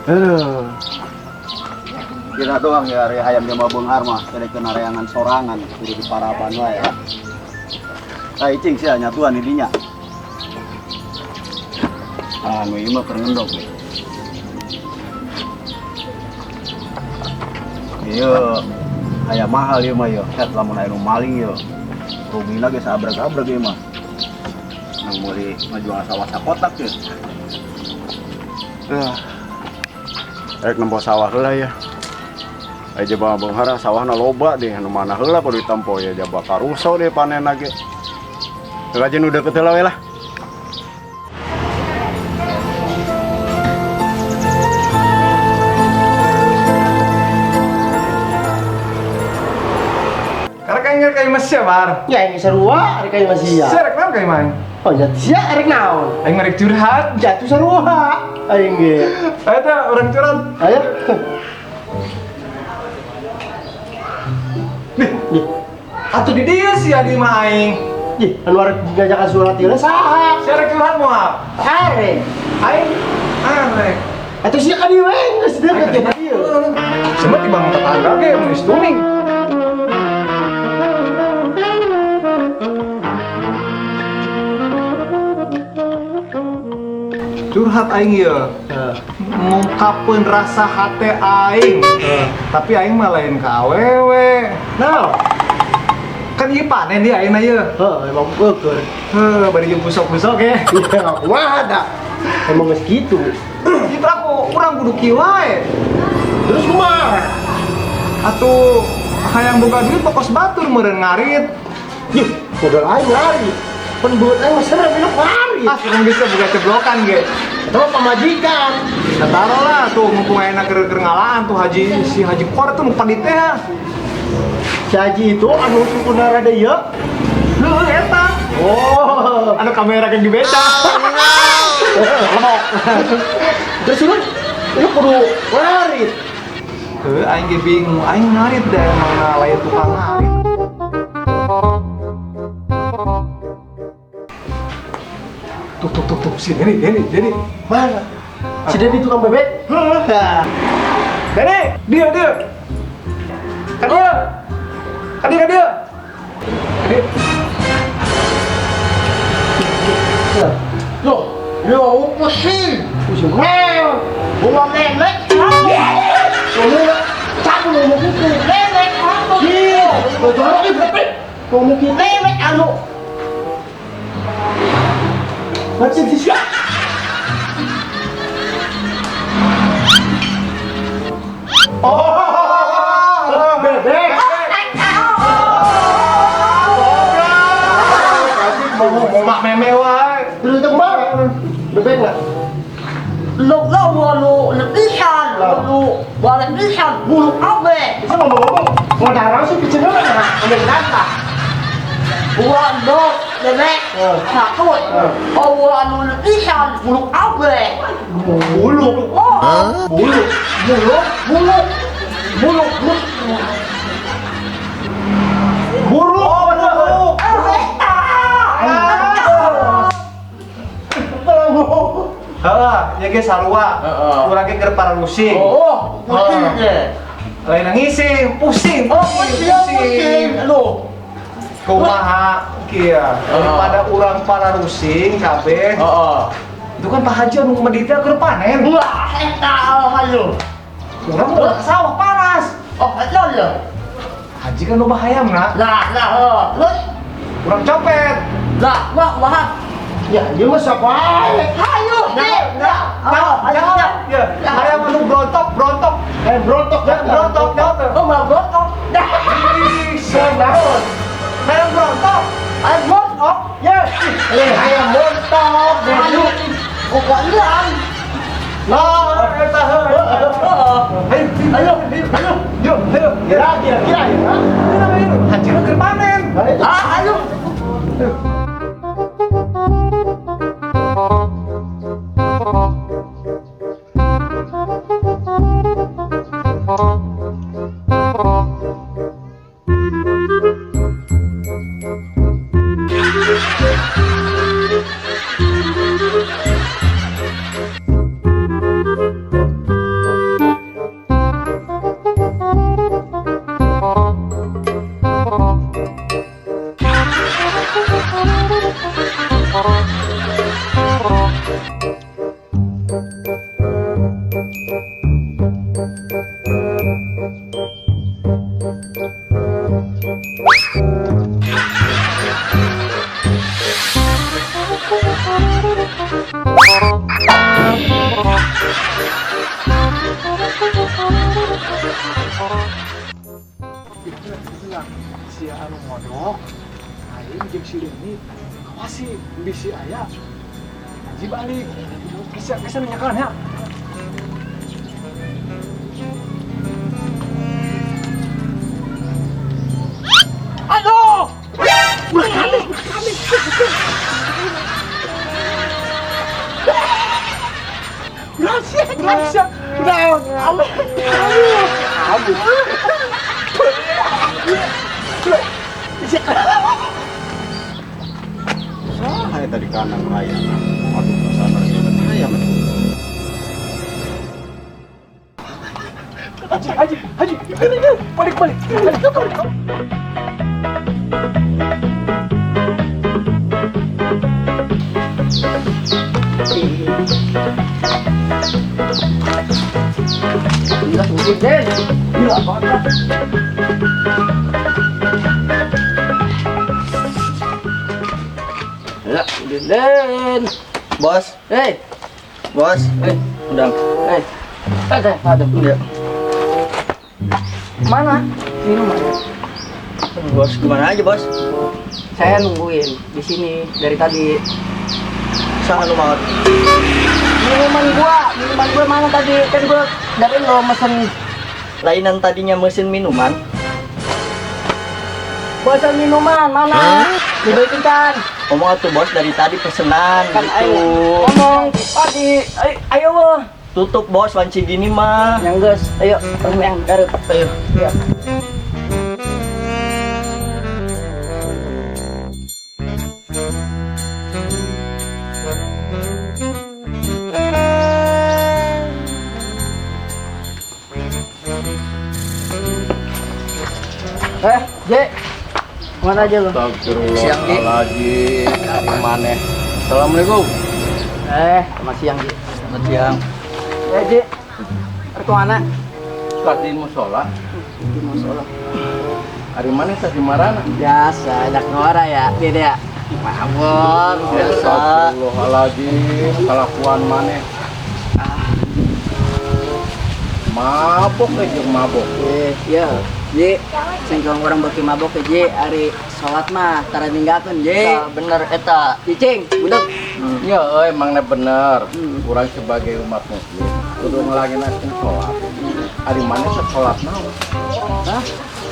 Aduh. Kira doang ya ari hayam jaba beunghar mah teh kena reangan sorangan kudu diparaban wae ya. Ah, icing sia nyatuan di dinya. Ah, nu ieu mah keur ngendog we. Ieu hayam mahal ieu mah ieu. Set lamun aya nu maling ieu. Rugina ge sabrag-abrag ieu mah. Nang meuli ngajual sawah sakotak ieu. Ah. Rek nempo sawah heula ya. Aya jaba beunghar sawahna loba deh, nu mana heula kudu ditempo ya jaba karuso deh panenna ge. Kajen udah deket heula we lah. Karena kan kayak masih bar. Ya ini sarua, arek kayak masih ya. Sia rek naon kayak main? Oh ya sia arek naon? Aing rek curhat. Jatuh sarua. Aing ge. Ayo teh urang curhat. Ayo. Nih, Nih, atuh di dieu sia di imah aing. ih, anu arek ngajakan surat ieu saha? Sia rek curhat moal? Arek. Aing arek. Atuh sia ka dieu we, geus deukeut ge ka dieu. Cuma timbang tetangga ge mun tuming. Curhat aing ieu. Heeh. Ngungkapkeun rasa hate aing. Tapi aing mah lain ka awewe. Naon? Kan ieu panen dia ayeuna ieu. Heuh, emang beukeun. Heuh, bari jeung busok-busok ya. Iya, kumaha da? Emang geus kitu. Itu aku urang kudu kieu wae. Terus kumaha? Atuh hayang boga duit pokos batur meureun ngarit. Ih, modal aing ngarit. Pan beut aing mah serem ilok ngarit. Ah, urang geus boga ceblokan ge. Eta mah pamajikan. Nah, taruh lah tuh mumpung ayeuna keur ngalaan tuh haji si Haji Kor tuh nu pandit teh. Si Haji itu anu sukuna rada ieu. Heuh eta. Oh. Anu kamera ge dibeca. Lemok. Terus lu kudu ngarit. Heuh, aing ge bingung, aing ngarit da emang lain tukang ngarit. Tuh tuh tuh tuh si Deni, Deni, Deni. Mana? Si Deni tukang bebek? Heuh. Hah. Deni, dia dia. Ka dia. Ka dia, ka dia. Ka dia. Loh, yo pusing. Pusing. Meow. Bunga nenek. Ngomong, cabut ngomong gitu. Nenek apa? Iya, ngomong gitu. Ngomong gitu. Nenek anu. Macam si siapa? Oh, bebek. Mau mak meme wae. Terus itu kemana? Bebek nggak? Lu lu lebihan, lu lebihan bulu abe. Bisa ngomong-ngomong, mau darah sih kecil nggak? Ambil data. Gua dok bebek takut. Oh, lu lebihan bulu abe. Bulu. Oh, Bulu. bulu, bulu, bulu, bulu. Buru. Oh, bulu. Heeh, ya ge sarua. Heeh. Urang ge keur pararusing. Oh, pusing deh. Lain ngising, pusing. Oh, pusing, pusing. Lu. Kumaha kieu? Daripada urang pararusing kabeh. Heeh. Itu kan Pak Haji anu meditnya keur panen. Wah, eta hayu. Urang mau ke sawah panas. Oh, eta ya. Haji kan loba hayam na. Lah, lah, oh. Terus Urang copet. lah, wah, wah. Ya, dia mah siapa? Hayu, deh. Nah, Oh, ya, hayam anu brontok, brontok. Eh, brontok, Ya, brontok, brontok. Oh, mau brontok. Dah. Ih, naon? Hayam brontok. Hayam brontok. Ya, eh, hayam brontok. Hayu. Oh, kok hilang? Lah, eta heuh. Heeh. Ayo, ayo, ayo, yuk, ayo. Kira, kira, kira ya. Ayo, haji mah keur panen. Ah, ayo. Si anu ngodok, aing jeung si Deni kawasi bisi aya. Haji balik. Kisah kisah nunyakan ya. Aduh! Ulah kali, ulah kali. Rahasia, rahasia. Naon? Aduh. Aduh. Saha eta di kandang ayam. Aduh, perasaan rek ayam. Haji, haji, haji. Balik, balik. Balik, balik. Gila, gede. Gila banget. Ya, Den. Bos, Hei, bos, hei, udang. hei. Ada, ada. Iya. Mana? Minuman. Bos, gimana aja, Bos? Saya nungguin di sini dari tadi. Sangat lu banget. Minuman gua mana tadi? Kan gua dari lo mesen Lainan tadinya mesin minuman. bosan minuman mana? Dibalikin kan? Ngomong atuh bos dari tadi pesenan Kan gitu. ayo ngomong tadi, ayo, ayo wo. Tutup bos wanci gini mah. Yang geus, ayo yang garut. Ayo. Iya. Eh, J. Kemana aja lo? Astagfirullahaladzim, ari maneh. Assalamualaikum. Eh, selamat siang, J. Selamat siang. Eh, J. Rek kemana? Tah di musola, Di musola. ari maneh tah di marana? Biasa, dak ngora ya, beda ya. Mabok. Biasa. Astagfirullahaladzim, kalakuan maneh. Mabok aja mabok. Eh, ya, J. Singkong orang beki mabok ke J, ari sholat mah tara ninggalkeun J. Eta bener eta. Cicing, budak. Ya, euy, emangnya bener. Hmm. Urang sebagai umat muslim kudu ngelaginakeun sholat. Ari maneh teh sholat naon? Hah?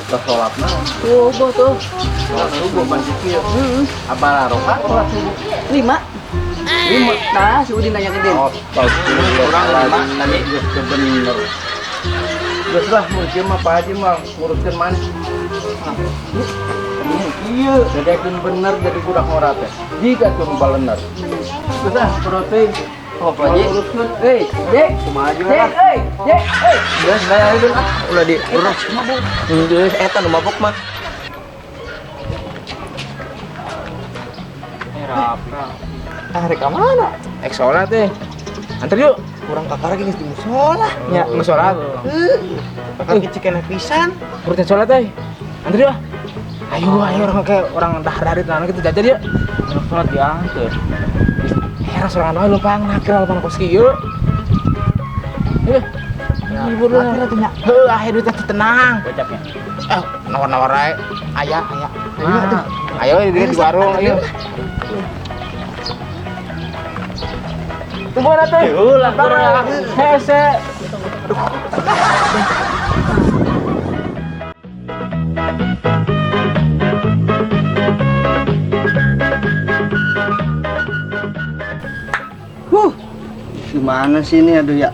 Teh sholat naon? Subuh tuh. Sholat subuh ban kieu. Heeh. Abah rokaat sholat subuh. 5. 5. Nah, si Udin nanya ke Din. Astagfirullahaladzim, tadi geus teu bener. Geus lah, mun kieu mah Pak Haji mah nguruskeun maneh. Iya, dedekeun bener jadi budak ngora teh. Jika tuh nu balener. Geus ah, protein. Oh, Pak Haji. Nguruskeun. Hei, J. Kumaha J, juga lah. hei, J, hei. Geus bae ayo ah, ulah di urus. Geus eta nu mabok mah. Ah, rek ka mana? Ek sholat deh. Antar yuk. Kurang kakara geus di musola. Ya, nggak sholat. Kakak kecil kena pisan. Perutnya sholat deh. Antar yuk. Ayo, ayo orang kayak orang dahar dari tanah gitu jajan yuk. Nggak sholat diantar. Heran sorangan wae lupa nakal lupa kos kieu. Yuk. Ibu dulu. Heuh, ah duit teh tenang. Gocapnya. Eh, nawar-nawar ae. Aya, aya. Ayo di warung, ayo. Tunggu atuh. Ulah, kurang. Hese. Huh. Gimana sih ini aduh ya.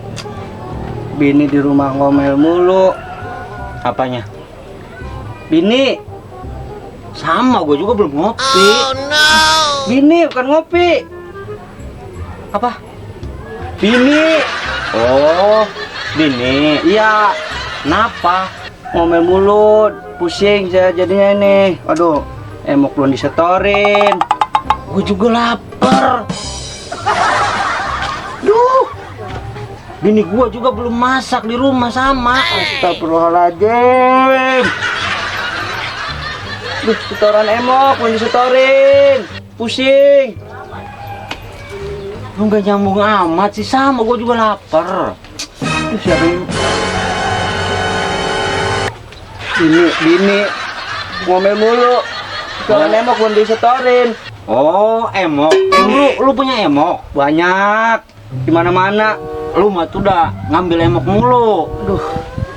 Bini di rumah ngomel mulu. Apanya? Bini, Sama, gue juga belum ngopi. bini bukan ngopi. Apa? Bini. Oh, bini. Iya, Kenapa? ngomel mulu, pusing saya jadinya ini. Aduh, emok belum disetorin. Gue juga lapar. Duh. Bini gua juga belum masak di rumah sama. Astagfirullahaladzim. Duh, setoran emok, mau disetorin. Pusing. Lu gak nyambung amat sih, sama gua juga lapar. Duh, siapa yang... Bini, bini. Ngomel mulu. Setoran emok belum disetorin. Oh, emok. Lu punya emok? Banyak. Di mana-mana. Lu mah tuh dah ngambil emok mulu. Aduh,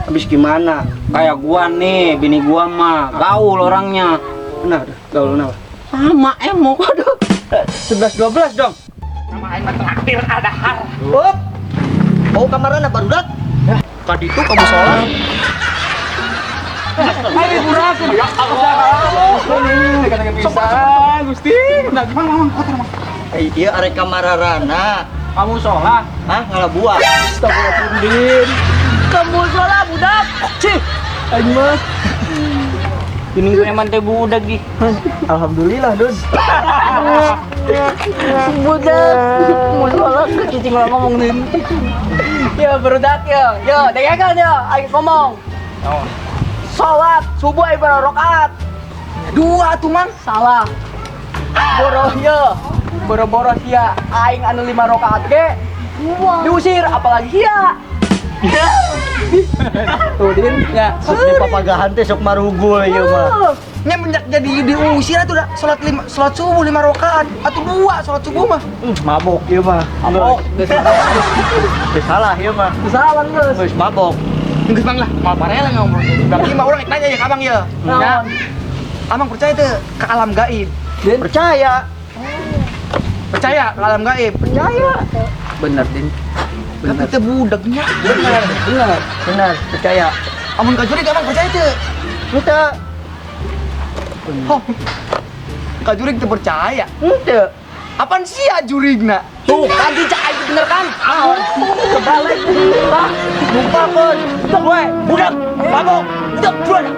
habis gimana? Kayak gua nih, bini gua mah gaul orangnya. Nah, gaul kenapa? Sama emok. Aduh, 11-12 dong. Sama aing mah traktir adahar. Up. Bau kamarana barudak. Tadi itu kamu sholat. Ayo burakeun. Ya Allah. Pisan, Gusti. Nah, gimana Mang? Kotor, Mang. Iya arek kamararana. Kamu sholat? Hah, ngalabuah. Astagfirullahaladzim. Kamu sholat budak. Cih, aing mah. Bini gue emang teh budak gi. Alhamdulillah, Dun. Budak. Mau sholat cicing lah ngomong nih. Ya berudak ya. Yo, dengarkan ya, aing ngomong. Sholat subuh aing baru rakaat. 2 tuh, Mang. Salah. Boro ya. Boro-boro sia aing anu 5 rakaat ge. Diusir apalagi sia. Tuh, Din. Ya. Sok di papagahan teh sok marugul ieu mah. Nya menjak jadi diusir atuh dah salat 5 salat subuh 5 rakaat atuh 2 salat subuh mah. Mabok ieu mah. Mabok. Geus salah ieu mah. Salah geus. Geus mabok. Geus Bang lah, mau parela ngomong. Berarti mah urang nanya ya ka Abang ya. Ya. Abang percaya teu ke alam gaib? Percaya. Percaya ke alam gaib? Percaya. Bener, Din. Tapi teu budegnya. Benar, benar, benar, percaya. Amun ka jurig abang percaya teu? Henteu. Oh. Ka jurig teu percaya. Henteu. Apaan sih ya jurigna? Tuh, kan dicak aing bener kan? Kebalik. Lupa kon. Gue budak, mabok. Budak buruan.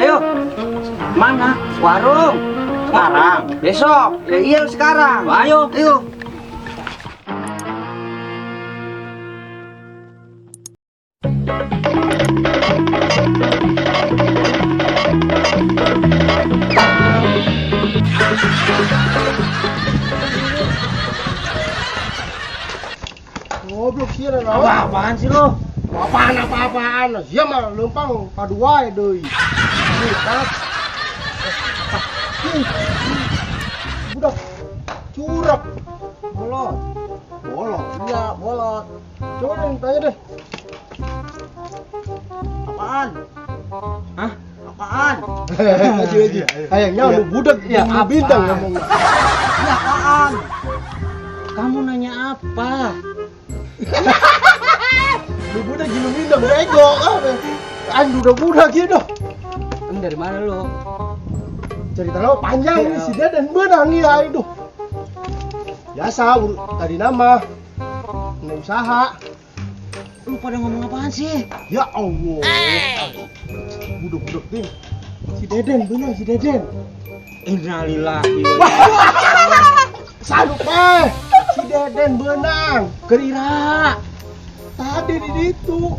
Ayo. Mana? Warung. Sekarang. Besok. Ya iya sekarang. Ayo. Ayo. Goblok sih lah. Wah, apaan sih lo? Apaan apa-apaan? Sia mah leumpang kadua deui. Budak curap. Bolot. Bolot. Iya, bolot. Coba dong tanya deh. Apaan? Hah? Apaan? Aji, aji. Ayangnya lu budak ya, bintang ngomongnya. Ya, apaan? Kamu nanya apa? Lu budak gila bintang bego. Aing udah budak gitu. Ini dari mana lu? Cerita lo panjang nih si Deden benang nih aing tuh. Biasa tadi nama ini usaha. Lu pada ngomong apaan sih? Ya Allah. Budak-budak ding. Si Deden benang si Deden. Innalillahi. Salut mah. Si Deden benang. Keur ira. Tadi di ditu.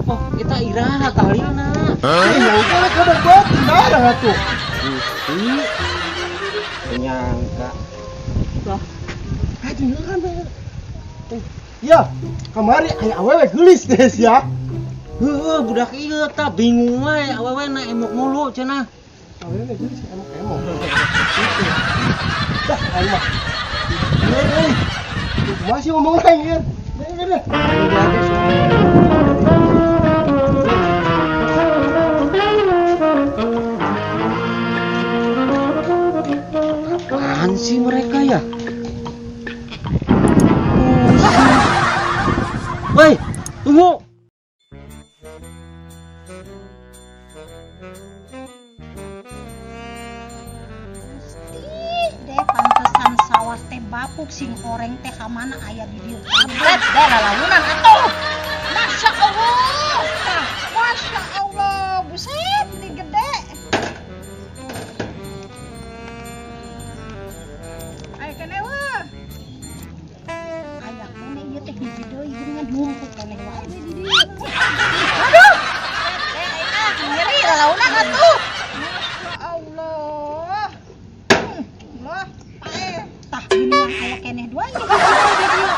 Oh, kita ira tahlilna. Iya, udah kada buat barang atuh. Gusti. Penyangka. Lah. Aduh kan. Ya, kamari aya awewe geulis deh sia. Heuh, budak ieu tah bingung we awewe na emok mulu cenah. Awewe geulis emok-emok. Dah, aing mah. Euy. Masih ngomong aing ya. Deh, deh. Apaan sih mereka ya? Woi, tunggu. Gusti, deh pantesan sawah teh bapuk sing horeng teh kamana aya di dieu kabeh deh lalaunan atuh. Masya Allah, tah, Masya Allah, buset ini gede. Hiji deui geuningan numpuk keneh wae di dieu. Aduh. Eh, ah, nyeri lalaunan atuh. Masya Allah. Allah, paeh. Tah geuningan aya keneh dua hiji deui di dieu.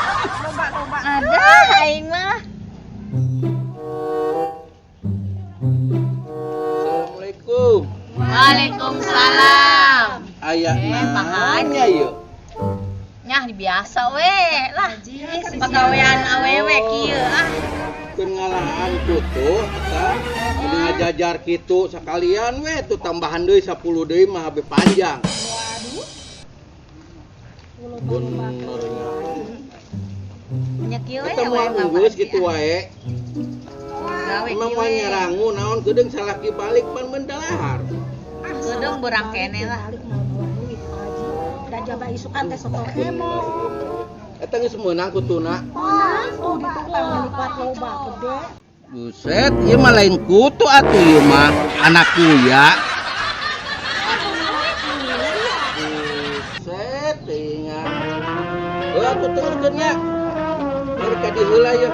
Loba-loba. Ada aing mah. Assalamualaikum. Waalaikumsalam. Aya Pak nanya yuk. Nyah biasa we lah. Pagawean awewe kieu ah. Keur ngalahan kutu eta kudu ngajajar kitu sakalian we tuh tambahan deui 10 deui mah habis panjang. Bener nya. Nya kieu we Eta moal geus kitu wae. Gawe Emang kieu moal we. nyarangu naon kedeung salaki balik pan bendalahar. Kedeung berang keneh lah. Balik mau bawa duit Pak Haji. Da jaba isukan teh sotor emo. Eta geus meunang kutuna. Menang tuh di tukang ngalipat loba gede. Buset, ieu mah lain kutu atuh ieu mah anak kuya. Buset, ingat. Heuh atuh teruskeun nya. Bari ka dieu heula ieu.